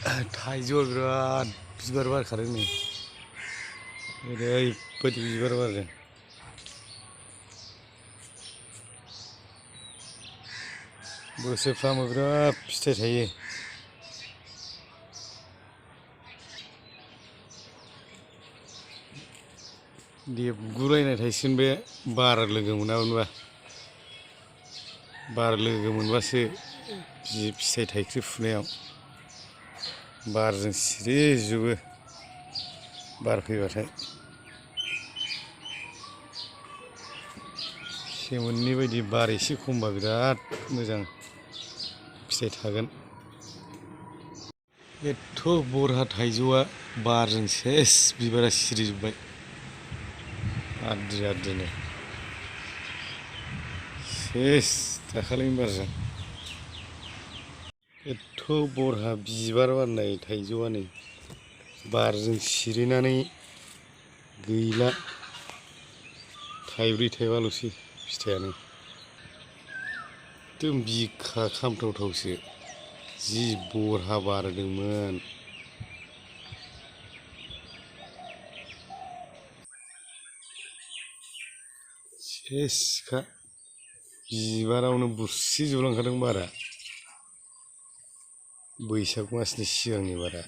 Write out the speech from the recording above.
थाइजौआ बिराद बिबार बारखादों नै ओरैबायदि बिबार बारदों बोसोरफ्रामबो बिराद फिथाइ थायो देबगुलायनाय थायसिगोन बे बार लोगो मोनामोनबा बार लोगो मोनबासो फिथाइ थाइख्रि फुनायाव बारजों सिरिजोबो बार फैबाथाय सेमोननि बायदि बार एसे खमबा बिराद मोजां फिथाइ थागोन एथ' बरहा थाइजौआ बारजों सेस बिबारा सिरिजोब्बाय आद्रि आद्रिनो सेस दाखालिनि बारजों एथ' बरहा बिबार बारनाय थाइजौआ नै बारजों सिरिनानै गैला थाइब्रै थाइबाल'सै फिथाइयानो एकदम बिखा खामथावथावसो जि बरहा बारदोंमोन सेसखा बिबारावनो बुस्रिजोबलांखादों बारा बैसाग मासनि सिगांनि बारा